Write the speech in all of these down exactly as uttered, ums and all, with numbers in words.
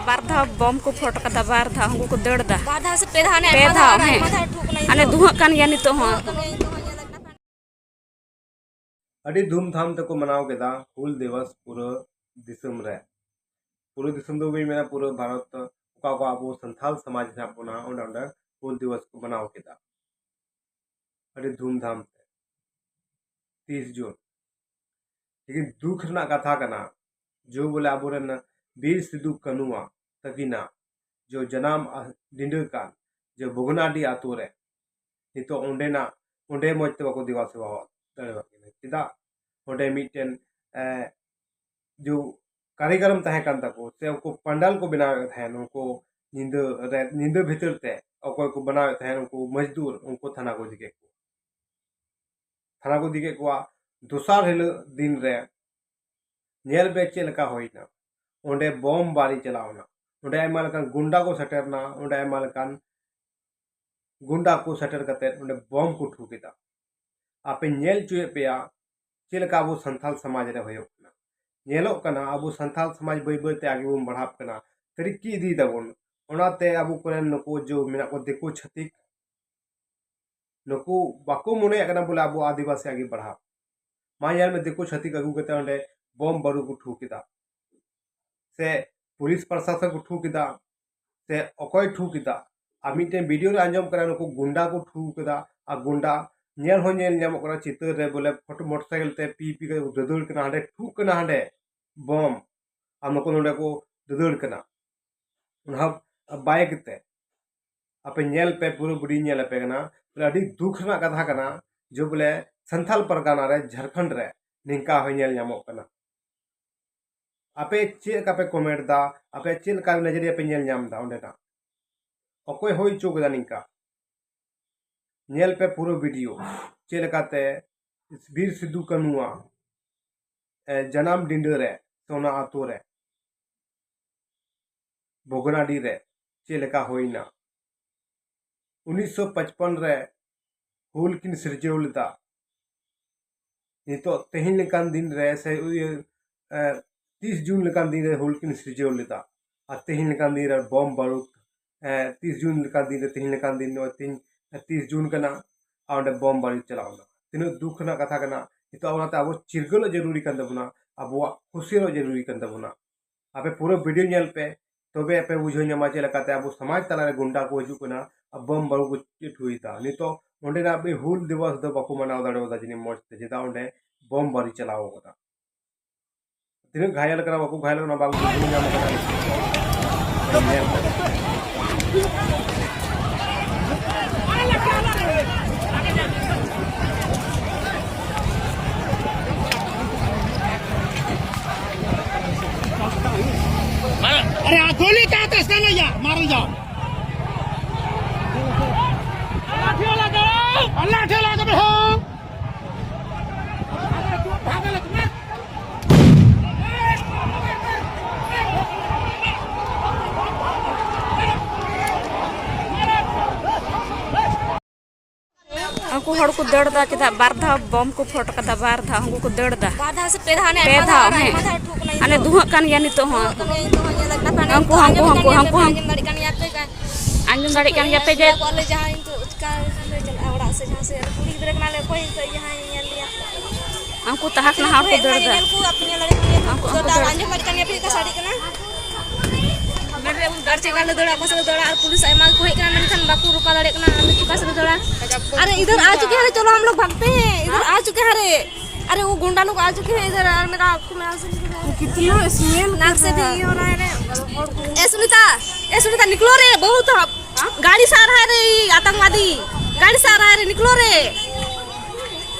ᱵᱟᱨ ᱫᱷᱟᱣ ᱵᱚᱢ ᱠᱚ ᱯᱷᱚᱴ ᱠᱟᱫᱟ, ᱵᱟᱨ ᱫᱷᱟᱣ ᱩᱱᱠᱩ ᱠᱚ ᱫᱟᱹᱲ ᱫᱟ᱾ ᱵᱟᱨ ᱫᱷᱟᱣ ᱥᱮ ᱯᱮ ᱫᱷᱟᱣ ᱦᱟᱱᱮ ᱯᱮ ᱟᱭᱢᱟ ᱫᱷᱟᱣ, ᱫᱷᱟᱣ, ᱦᱮᱸ᱾ ᱟᱭᱢᱟ ᱫᱷᱟᱣ ᱴᱷᱩᱠ ᱠᱟᱱᱟ ᱦᱟᱱᱮ ᱱᱤᱛᱚᱜ᱾ ᱫᱷᱩᱣᱟᱹᱜ ᱠᱟᱱ ᱜᱮᱭᱟ ᱱᱤᱛᱚᱜ ᱦᱚᱸ᱾ ᱫᱷᱩᱣᱟᱹᱜ ᱠᱟᱱᱟ ᱱᱤᱛᱚᱜ ᱦᱚᱸ ᱧᱮᱞᱚᱜ ᱠᱟᱱᱟ᱾ ᱟᱹᱰᱤ ᱫᱷᱩᱢᱫᱷᱟᱢ ᱛᱮᱠᱚ ᱢᱟᱱᱟᱣ ᱠᱮᱫᱟ ᱦᱩᱞ ᱫᱤᱵᱚᱥ ᱯᱩᱨᱟᱹ ᱫᱤᱥᱚᱢ ᱨᱮ᱾ ᱯᱩᱨᱟᱹ ᱫᱤᱥᱚᱢ ᱫᱚ ᱵᱟᱹᱧ ᱢᱮᱱᱟ, ᱯᱩᱨᱟᱹ ᱵᱷᱟᱨᱚᱛ, ᱚᱠᱟ ᱚᱠᱟ ᱟᱵᱚ ᱥᱟᱱᱛᱟᱞ ᱥᱚᱢᱟᱡᱽ ᱦᱮᱱᱟᱜ ᱵᱚᱱᱟ, ᱚᱸᱰᱮ ᱚᱸᱰᱮ ᱦᱩᱞ ᱫᱤᱵᱚᱥ ᱠᱚ ᱢᱟᱱᱟᱣ ᱠᱮᱫᱟ ᱟᱹᱰᱤ ᱫᱷᱩᱢᱫᱷᱟᱢ ᱛᱮ, ᱛᱤᱥ ᱡᱩᱱ᱾ ᱞᱮᱠᱤᱱ ᱫᱩᱠ ᱨᱮᱱᱟᱜ ᱠᱟᱛᱷᱟ ᱠᱟᱱᱟ, ᱡᱮ ᱵᱚᱞᱮ ᱟᱵᱚᱨᱮᱱ ᱵᱤᱨ ᱥᱤᱫᱩ ᱠᱟᱹᱱᱩᱣᱟᱜ ᱛᱟᱹᱠᱤᱱᱟᱜ ᱡᱮ ᱡᱟᱱᱟᱢ ᱟ-, ᱰᱤᱸᱰᱟᱹ ᱠᱟᱱ ᱡᱮ ᱵᱷᱚᱜᱽᱱᱟᱰᱤ ᱟᱛᱳ ᱨᱮ ᱱᱤᱛᱚᱜ ᱚᱸᱰᱮᱱᱟᱜ, ᱚᱸᱰᱮ ᱢᱚᱡᱽ ᱛᱮ ᱵᱟᱠᱚ ᱫᱮᱵᱟ ᱥᱮᱵᱟ ᱫᱟᱲᱮᱭᱟᱜ ᱠᱟᱱᱟ᱾ ᱪᱮᱫᱟᱜ? ᱚᱸᱰᱮ ᱢᱤᱫᱴᱮᱱ, ᱮ, ᱡᱮ ᱠᱟᱹᱨᱤᱜᱚᱨᱮᱢ ᱛᱟᱦᱮᱸ ᱠᱟᱱ ᱛᱟᱠᱚ, ᱥᱮ ᱩᱱᱠᱩ ᱯᱟᱱᱰᱟᱞ ᱠᱚ ᱵᱮᱱᱟᱣᱮᱫ ᱛᱟᱦᱮᱸᱱ, ᱩᱱᱠᱩ ᱧᱤᱫᱟᱹ ᱨᱮ, ᱧᱤᱫᱟᱹ ᱵᱷᱤᱛᱤᱨ ᱛᱮ ᱚᱠᱚᱭ ᱠᱚ ᱵᱮᱱᱟᱣᱮᱫ ᱛᱟᱦᱮᱸᱱ, ᱩᱱᱠᱩ ᱢᱚᱡᱽᱫᱩᱨ, ᱩᱱᱠᱩ ᱛᱷᱟᱱᱟ ᱠᱚ ᱤᱫᱤ ᱠᱮᱫ ᱠᱚᱣᱟ᱾ ᱛᱷᱟᱱᱟ ᱠᱚ ᱤᱫᱤ ᱠᱮᱫ ᱠᱚᱣᱟ᱾ ᱫᱚᱥᱟᱨ ᱦᱤᱞᱳᱜ ᱫᱤᱱ ᱨᱮ ᱧᱮᱞ ᱵᱮ ᱪᱮᱫ ᱞᱮᱠᱟ ᱦᱩᱭᱱᱟ᱾ ᱚᱸᱰᱮ ᱵᱚᱢ ᱵᱟᱨᱤ ᱪᱟᱞᱟᱣ ᱮᱱᱟ᱾ ᱚᱸᱰᱮ ᱟᱭᱢᱟ ᱞᱮᱠᱟᱱ ᱜᱩᱱᱰᱟ ᱠᱚ ᱥᱮᱴᱮᱨ ᱮᱱᱟ᱾ ᱚᱸᱰᱮ ᱟᱭᱢᱟ ᱞᱮᱠᱟᱱ ᱜᱩᱱᱰᱟ ᱠᱚ ᱥᱮᱴᱮᱨ ᱠᱟᱛᱮ ᱚᱸᱰᱮ ᱵᱚᱢ ᱠᱚ ᱴᱷᱩᱠ ᱮᱫᱟ᱾ ᱟᱯᱮ ᱧᱮᱞ ᱦᱚᱪᱚᱭᱮᱫ ᱯᱮᱭᱟ ᱪᱮᱫ ᱞᱮᱠᱟ ᱟᱵᱚ ᱥᱟᱱᱛᱟᱞ ᱥᱚᱢᱟᱡᱽ ᱨᱮ ᱦᱩᱭᱩᱜ ᱠᱟᱱᱟ᱾ ᱧᱮᱞᱚᱜ ᱠᱟᱱᱟ ᱟᱵᱚ ᱥᱟᱱᱛᱟᱞ ᱥᱚᱢᱟᱡᱽ ᱵᱟᱹᱭ ᱵᱟᱹᱭ ᱛᱮ ᱟᱜᱮ ᱵᱚᱱ ᱵᱟᱲᱦᱟᱜ ᱠᱟᱱᱟ, ᱛᱟᱹᱨᱤᱠᱤ ᱤᱫᱤᱭ ᱫᱟᱵᱚᱱ᱾ ᱚᱱᱟᱛᱮ ᱟᱵᱚ ᱠᱚᱨᱮᱱ ᱱᱩᱠᱩ ᱡᱮ ᱢᱮᱱᱟᱜ ᱠᱚ ᱫᱤᱠᱩ ᱪᱷᱟᱹᱛᱤᱠ, ᱱᱩᱠᱩ ᱵᱟᱠᱚ ᱢᱚᱱᱮᱭᱟᱜ ᱠᱟᱱᱟ ᱵᱚᱞᱮ ᱟᱵᱚ ᱟᱹᱫᱤᱵᱟᱹᱥᱤ ᱟᱜᱮ ᱵᱟᱲᱦᱟᱣ᱾ ᱢᱟ ᱧᱮᱞ ᱢᱮ, ᱫᱤᱠᱩ ᱪᱷᱟᱹᱛᱤᱠ ᱟᱹᱜᱩ ᱠᱟᱛᱮ ᱚᱸᱰᱮ ᱵᱚᱢ ᱵᱟᱹᱨᱩ ᱠᱚ ᱴᱷᱩ ᱠᱮᱫᱟ, ᱥᱮ ᱯᱩᱞᱤᱥ ᱯᱨᱚᱥᱟᱥᱚᱱ ᱠᱚ ᱴᱷᱩ ᱠᱮᱫᱟ, ᱥᱮ ᱚᱠᱚᱭ ᱴᱷᱩ ᱠᱮᱫᱟ? ᱟᱨ ᱢᱤᱫᱴᱮᱱ ᱵᱷᱤᱰᱤᱭᱳ ᱨᱮ ᱟᱸᱡᱚᱢ ᱠᱟᱱᱟ ᱱᱩᱠᱩ ᱜᱩᱱᱰᱟ ᱠᱚ ᱴᱷᱩ ᱠᱮᱫᱟ, ᱟᱨ ᱜᱩᱱᱰᱟ ᱧᱮᱞ ᱦᱚᱸ ᱧᱮᱞ ᱧᱟᱢᱚᱜ ᱠᱟᱱᱟ ᱪᱤᱛᱟᱹᱨ ᱨᱮ, ᱵᱚᱞᱮ ᱯᱷᱳᱴᱳ ᱢᱚᱴᱚᱨ ᱥᱟᱭᱠᱮᱞ ᱛᱮ ᱯᱤ ᱯᱤ ᱠᱟᱛᱮ ᱠᱚ ᱫᱟᱹᱫᱟᱹᱲ ᱠᱟᱱᱟ, ᱦᱟᱸᱰᱮ ᱴᱷᱩᱜ ᱠᱟᱱᱟ ᱦᱟᱸᱰᱮ ᱵᱚᱢ, ᱟᱨ ᱱᱩᱠᱩ ᱱᱚᱸᱰᱮ ᱠᱚ ᱫᱟᱹᱫᱟᱹᱲ ᱠᱟᱱᱟ᱾ ᱚᱱᱟ ᱦᱚᱸ ᱵᱟᱭᱤᱠ ᱛᱮ᱾ ᱟᱯᱮ ᱧᱮᱞ ᱯᱮ, ᱯᱩᱨᱟᱹ ᱵᱷᱤᱰᱤᱭᱳ ᱧᱮᱞ ᱟᱯᱮ ᱠᱟᱱᱟ᱾ ᱵᱚᱞᱮ ᱟᱹᱰᱤ ᱫᱩᱠ ᱨᱮᱱᱟᱜ ᱠᱟᱛᱷᱟ ᱠᱟᱱᱟ, ᱡᱮ ᱵᱚᱞᱮ ᱥᱟᱱᱛᱟᱞ ᱯᱟᱨᱜᱟᱱᱟ ᱨᱮ, ᱡᱷᱟᱲᱠᱷᱚᱸᱰ ᱨᱮ ᱱᱤᱝᱠᱟ ᱦᱚᱸ ᱧᱮᱞ ᱧᱟᱢᱚᱜ ᱠᱟᱱᱟ᱾ ᱟᱯᱮ ᱪᱮᱫ ᱞᱮᱠᱟ ᱯᱮ ᱠᱚᱢᱮᱱᱴ ᱫᱟ, ᱟᱯᱮ ᱪᱮᱫ ᱞᱮᱠᱟ ᱱᱚᱡᱚᱨᱤᱭᱟᱹ ᱯᱮ ᱧᱮᱞ ᱧᱟᱢ ᱫᱟ ᱚᱸᱰᱮᱱᱟᱜ? ᱚᱠᱚᱭ ᱦᱩᱭ ᱦᱚᱪᱚ ᱠᱮᱫᱟ ᱱᱤᱝᱠᱟ? ᱧᱮᱞ ᱯᱮ ᱯᱩᱨᱟᱹ ᱵᱷᱤᱰᱤᱭᱳ, ᱪᱮᱫ ᱞᱮᱠᱟᱛᱮ ᱵᱤᱨ ᱥᱤᱫᱩ ᱠᱟᱹᱱᱩᱣᱟᱜ, ᱮ, ᱡᱟᱱᱟᱢ ᱰᱤᱸᱰᱟᱹ ᱨᱮ, ᱥᱮ ᱚᱱᱟ ᱟᱛᱳ ᱨᱮ, ᱵᱷᱚᱜᱽᱱᱟᱰᱤ ᱨᱮ ᱪᱮᱫ ᱞᱮᱠᱟ ᱦᱩᱭᱱᱟ᱾ ᱩᱱᱤᱥᱥᱚ ᱯᱟᱸᱪᱯᱚᱱ ᱨᱮ ᱦᱩᱞ ᱠᱤᱱ ᱥᱤᱨᱡᱟᱹᱣ ᱞᱮᱫᱟ᱾ ᱱᱤᱛᱚᱜ ᱛᱮᱦᱮᱧ ᱞᱮᱠᱟᱱ ᱫᱤᱱ ᱨᱮ ᱥᱮ ᱤᱭᱟᱹ, ᱮ, ᱛᱤᱥ ᱡᱩᱱ ᱞᱮᱠᱟᱱ ᱫᱤᱱ ᱨᱮ ᱦᱩᱞ ᱠᱤᱱ ᱥᱤᱨᱡᱟᱹᱣ ᱞᱮᱫᱟ᱾ ᱟᱨ ᱛᱮᱦᱮᱧ ᱞᱮᱠᱟᱱ ᱫᱤᱱ ᱨᱮ ᱵᱚᱢ ᱵᱟᱹᱨᱩᱫ, ᱮ, ᱛᱤᱥ ᱡᱩᱱ ᱞᱮᱠᱟᱱ ᱫᱤᱱ ᱨᱮ, ᱛᱮᱦᱮᱧ ᱞᱮᱠᱟᱱ ᱫᱤᱱ, ᱱᱚᱜᱼᱚᱭ ᱛᱮᱦᱮᱧ ᱛᱤᱥ ᱡᱩᱱ ᱠᱟᱱᱟ, ᱟᱨ ᱚᱸᱰᱮ ᱵᱚᱢ ᱵᱟᱹᱨᱩᱫ ᱪᱟᱞᱟᱣ ᱮᱱᱟ᱾ ᱛᱤᱱᱟᱹᱜ ᱫᱩᱠ ᱨᱮᱱᱟᱜ ᱠᱟᱛᱷᱟ ᱠᱟᱱᱟ᱾ ᱱᱤᱛᱚᱜ ᱚᱱᱟᱛᱮ ᱟᱵᱚ ᱪᱤᱨᱜᱟᱹᱞᱚᱜ ᱡᱟᱹᱨᱩᱨᱤ ᱠᱟᱱ ᱛᱟᱵᱚᱱᱟ, ᱟᱵᱚᱣᱟᱜ ᱦᱩᱸᱥᱤᱭᱟᱹᱨᱚᱜ ᱡᱟᱹᱨᱩᱨᱤ ᱠᱟᱱ ᱛᱟᱵᱚᱱᱟ᱾ ᱟᱯᱮ ᱯᱩᱨᱟᱹ video ᱧᱮᱞ ᱯᱮ, ᱛᱚᱵᱮ ᱟᱯᱮ ᱵᱩᱡᱷᱟᱹᱣ ᱧᱟᱢᱟ ᱪᱮᱫ ᱞᱮᱠᱟᱛᱮ ᱟᱵᱚ ᱥᱚᱢᱟᱡᱽ ᱛᱟᱞᱟᱨᱮ ᱜᱩᱱᱰᱟ ᱠᱚ ᱦᱤᱡᱩᱜ ᱠᱟᱱᱟ ᱟᱨ ᱵᱚᱢ ᱵᱟᱹᱨᱩᱫ ᱠᱚ ᱪᱮᱫ ᱦᱩᱭᱮᱫᱟ᱾ ᱱᱤᱛᱚᱜ ᱚᱸᱰᱮᱱᱟᱜ ᱢᱤᱫ ᱦᱩᱞ ᱫᱤᱵᱚᱥ ᱫᱚ ᱵᱟᱠᱚ ᱢᱟᱱᱟᱣ ᱫᱟᱲᱮᱭᱟᱫᱟ ᱡᱟᱹᱱᱤᱡ ᱢᱚᱡᱽ ᱛᱮ, ᱪᱮᱫᱟᱜ ᱚᱸᱰᱮ ᱵᱚᱢ ᱵᱟᱹᱨᱩᱫ ᱪᱟᱞᱟᱣ ᱠᱟᱱᱟ᱾ ᱛᱤᱱᱟᱹᱜ ᱜᱷᱟᱭᱮᱞ ᱠᱟᱱᱟ, ᱵᱟᱠᱚ ᱜᱷᱟᱭᱮᱞ ᱠᱟᱱᱟ, ᱵᱟᱝ ᱵᱩᱡᱷᱟᱹᱣ ᱧᱟᱢ ᱠᱟᱱᱟ᱾ ᱧᱮᱞ ᱠᱟᱱᱟ᱾ अरे, आ, गोली कहाँ था? इसका नहीं यार, मारो जाओ। अल्लाह ठेला करो। अल्लाह ठेला करो। ᱩᱱᱠᱩ ᱦᱚᱲ ᱠᱚ ᱫᱟᱹᱲ ᱫᱟ, ᱪᱮᱫᱟᱜ ᱵᱟᱨ ᱫᱷᱟᱣ ᱵᱚᱢ ᱠᱚ ᱯᱷᱚᱴ ᱠᱟᱫᱟ? ᱵᱟᱨ ᱫᱷᱟᱣ ᱩᱱᱠᱩ ᱠᱚ ᱫᱟᱹᱲ ᱫᱟ᱾ ᱵᱟᱨ ᱫᱷᱟᱣ ᱥᱮ ᱯᱮ ᱫᱷᱟᱣ ᱦᱟᱱᱮ ᱯᱮ ᱟᱭᱢᱟ ᱫᱷᱟᱣ, ᱫᱷᱟᱣ, ᱦᱮᱸ᱾ ᱟᱭᱢᱟ ᱫᱷᱟᱣ ᱴᱷᱩᱠ ᱠᱟᱱᱟ᱾ ᱦᱟᱱᱮ ᱫᱷᱩᱣᱟᱹᱜ ᱠᱟᱱ ᱜᱮᱭᱟ ᱱᱤᱛᱚᱜ ᱦᱚᱸ᱾ ᱫᱷᱩᱣᱟᱹᱜ ᱠᱟᱱ ᱜᱮᱭᱟ, ᱱᱤᱛᱚᱜ ᱦᱚᱸ ᱧᱮᱞᱚᱜ ᱠᱟᱱᱟ᱾ ᱦᱟᱱᱠᱩ, ᱦᱟᱱᱠᱩ, ᱦᱟᱱᱠᱩ, ᱦᱟᱱᱠᱩ᱾ ᱟᱸᱡᱚᱢ ᱫᱟᱲᱮᱭᱟᱜ ᱠᱟᱱ ᱜᱮᱭᱟ ᱯᱮ, ᱟᱸᱡᱚᱢ ᱫᱟᱲᱮᱭᱟᱜ ᱠᱟᱱ ᱜᱮᱭᱟ ᱯᱮ ᱡᱮ ᱟᱸᱡᱚᱢ ᱫᱟᱲᱮᱭᱟᱜ ᱠᱟᱱ ᱜᱮᱭᱟ ᱯᱮ ᱡᱮ ᱟᱞᱮ ᱡᱟᱦᱟᱸᱭ ᱱᱤᱛᱚᱜ ᱪᱤᱠᱟ ᱞᱮ ᱪᱟᱞᱟᱜᱼᱟ ᱚᱲᱟᱜ ᱥᱮ ᱡᱟᱦᱟᱸ ᱥᱮᱫ? ᱟᱫᱚ ᱠᱩᱲᱤ ᱜᱤᱫᱽᱨᱟᱹ ᱠᱟᱱᱟᱞᱮ, ᱚᱠᱚᱭ ᱱᱤᱛᱚᱜ ᱡᱟᱦᱟᱸᱭ ᱧᱮᱞ ᱞᱮᱭᱟ? ᱩᱱᱠᱩ ᱛᱟᱦᱟᱥ ᱱᱟᱦᱟᱥ ᱠᱚ ᱦᱮᱡ ᱫᱟᱹᱲ ᱮᱱᱟ ᱫᱟ᱾ ᱧᱮᱧᱮᱞ ᱠᱚ, ᱟᱯᱮ ᱧᱮᱞ ᱫᱟᱲᱮᱭᱟᱜ ᱠᱟᱱ ᱜᱮᱭᱟ ᱯᱮ, ᱩᱱᱠᱩ ᱠᱚ ᱫᱟᱹᱲ ᱫᱟ᱾ ᱟᱸᱡᱚᱢ ᱫᱟᱲᱮᱭᱟᱜ ᱠᱟᱱ ᱜᱮᱭᱟ ᱯᱮ ᱪᱮᱫ ᱞᱮᱠᱟ ᱥᱟᱰᱮ ᱠᱟᱱᱟ? ᱟᱨ ᱪᱮᱫ ᱞᱮᱠᱟ ᱞᱮ ᱫᱟᱹᱲᱟ, ᱚᱠᱟ ᱥᱮᱫ ᱞᱮ ᱫᱟᱹᱲᱟ? ᱟᱨ ᱯᱩᱞᱤᱥ ᱟᱭᱢᱟ ᱜᱮᱠᱚ ᱦᱮᱡ ᱠᱟᱱᱟ, ᱢᱮᱱᱠᱷᱟᱱ ᱵᱟᱠᱚ ᱨᱚᱠᱟ ᱫᱟᱲᱮᱭᱟᱜ ᱠᱟᱱᱟ᱾ ᱟᱞᱮ ᱚᱠᱟ ᱥᱮᱫ ᱞᱮ ᱫᱟᱹᱲᱟ? ᱟᱨᱮ, ᱤᱫᱷᱟᱨ ᱟ ᱪᱩᱠᱮ ᱦᱟᱭ, ᱪᱚᱞᱚ ᱦᱟᱢ ᱞᱳᱜ ᱵᱷᱟᱜᱽᱛᱮ ᱦᱮ, ᱤᱫᱷᱟᱨ ᱟ ᱪᱩᱠᱮ ᱦᱟᱭ ᱨᱮ᱾ ᱟᱨᱮ, ᱣᱳ ᱜᱩᱱᱰᱟ ᱞᱳᱜ ᱟ ᱪᱩᱠᱮ ᱦᱟᱭ ᱤᱫᱷᱟᱨ, ᱟᱨ ᱢᱮᱨᱟ ᱟᱸᱠᱷ ᱠᱷᱩᱞᱟ ᱦᱟᱭ, ᱥᱩᱱᱤ ᱠᱤᱛᱱᱟ smell ᱱᱟᱠ ᱥᱮ ᱵᱷᱤ ᱭᱮ ᱦᱳ ᱨᱟᱦᱟ ᱦᱟᱭ ᱨᱮ. ᱮ ᱥᱩᱱᱤᱛᱟ, ᱮ ᱥᱩᱱᱤᱛᱟ, ᱱᱤᱠᱞᱳ ᱨᱮ, ᱵᱚᱦᱩᱛ ᱜᱟᱲᱤ ᱥᱟ ᱨᱟᱦᱟ ᱦᱟᱭ ᱨᱮ, ᱟᱛᱟᱝᱠᱵᱟᱫᱤ ᱜᱟᱲᱤ ᱥᱟ ᱨᱟᱦᱟ ᱦᱟᱭ ᱨᱮ, ᱱᱤᱠᱞᱳ ᱨᱮ᱾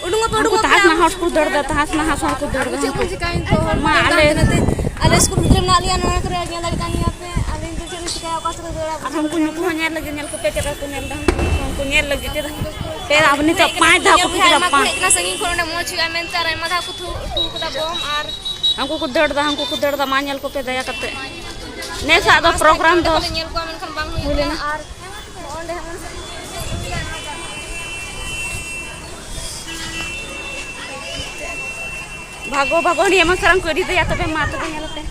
ᱩᱰᱩᱝᱚᱜ ᱯᱮ, ᱩᱱᱠᱩ ᱩᱰᱩᱝᱚᱜ ᱯᱮ᱾ ᱛᱟᱦᱟᱥ ᱱᱟᱦᱟᱥ ᱠᱚ ᱫᱟᱹᱲ ᱫᱟ, ᱛᱟᱦᱟᱥ ᱱᱟᱦᱟᱥ ᱦᱚᱲ ᱠᱚ ᱫᱟᱹᱲ ᱫᱟ᱾ ᱪᱮᱫ ᱵᱚᱱ ᱪᱤᱠᱟᱹᱭᱟ ᱱᱤᱛᱚᱜ? ᱦᱚᱲ ᱢᱟ ᱠᱚ ᱟᱞᱮ ᱦᱟᱱᱛᱮ ᱱᱟᱛᱮ᱾ ᱟᱞᱮ ᱥᱠᱩᱞ ᱜᱤᱫᱽᱨᱟᱹ ᱢᱮᱱᱟᱜ ᱞᱮᱭᱟ ᱱᱚᱣᱟ ᱠᱚᱨᱮ, ᱧᱮᱞ ᱫᱟᱲᱮᱭᱟᱜ ᱠᱟᱱ ᱜᱮᱭᱟ ᱯᱮ᱾ ᱟᱞᱮ ᱱᱤᱛᱚᱜ ᱪᱮᱫ ᱞᱮ ᱪᱤᱠᱟᱹᱭᱟ? ᱚᱠᱟ ᱥᱮᱫ ᱞᱮ ᱫᱟᱹᱲᱟ? ᱟᱨ ᱩᱱᱠᱩ ᱱᱩᱠᱩ ᱦᱚᱸ ᱧᱮᱞ ᱞᱟᱹᱜᱤᱫ, ᱧᱮᱞ ᱠᱚᱯᱮ ᱪᱮᱫ ᱞᱮᱠᱟ ᱠᱚ ᱧᱮᱞ ᱫᱟ᱾ ᱩᱱᱠᱩ ᱦᱚᱸ ᱧᱮᱞ ᱞᱟᱹᱜᱤᱫ ᱪᱮᱫ? ᱯᱮ ᱟᱵᱚ ᱱᱤᱛᱚᱜ ᱯᱟᱸᱪ ᱫᱷᱟᱣ ᱠᱚ ᱧᱮᱞ ᱯᱮ, ᱯᱷᱤᱨ ᱟᱭᱢᱟ ᱠᱚ ᱟᱯᱟᱱ᱾ ᱦᱮᱡ ᱠᱟᱱᱟ ᱥᱟᱺᱜᱤᱧ ᱠᱷᱚᱱ, ᱚᱸᱰᱮ ᱢᱚᱡᱽ ᱦᱩᱭᱩᱜᱼᱟ ᱢᱮᱱᱛᱮ, ᱟᱨ ᱟᱭᱢᱟ ᱫᱷᱟᱣ ᱠᱚ ᱛᱷᱩ-, ᱛᱷᱩ ᱠᱟᱫᱟ ᱵᱚᱢ᱾ ᱟᱨ ᱩᱱᱠᱩ ᱠᱚ ᱫᱟᱹᱲ ᱫᱟ, ᱩᱱᱠᱩ ᱠᱚ ᱫᱟᱹᱲ ᱫᱟ, ᱢᱟ ᱧᱮᱞ ᱠᱚᱯᱮ ᱫᱟᱭᱟ ᱠᱟᱛᱮ᱾ ᱱᱮᱥᱟᱜ ᱫᱚ ᱟᱥᱛᱮ program ᱟᱥᱛᱮ ᱫᱚ ᱛᱮᱞᱮ ᱧᱮᱞ ᱠᱚᱣᱟ, ᱢᱮᱱᱠᱷᱟᱱ ᱵᱟᱝ ᱦᱩᱭ ᱦᱩᱭ ᱞᱮᱱᱟ᱾ ᱞᱮᱱᱟ᱾ ᱟᱨ ᱚᱸᱰᱮ ᱦᱚᱸ ᱵᱷᱟᱜᱚ, ᱵᱷᱟᱜᱚ, ᱱᱤᱭᱟᱹ ᱢᱟ ᱥᱟᱨᱟᱝ ᱠᱚ ᱤᱫᱤ ᱛᱟᱭᱟ, ᱛᱚᱵᱮ ᱢᱟ ᱛᱚᱵᱮ ᱧᱮᱞ ᱯᱮ᱾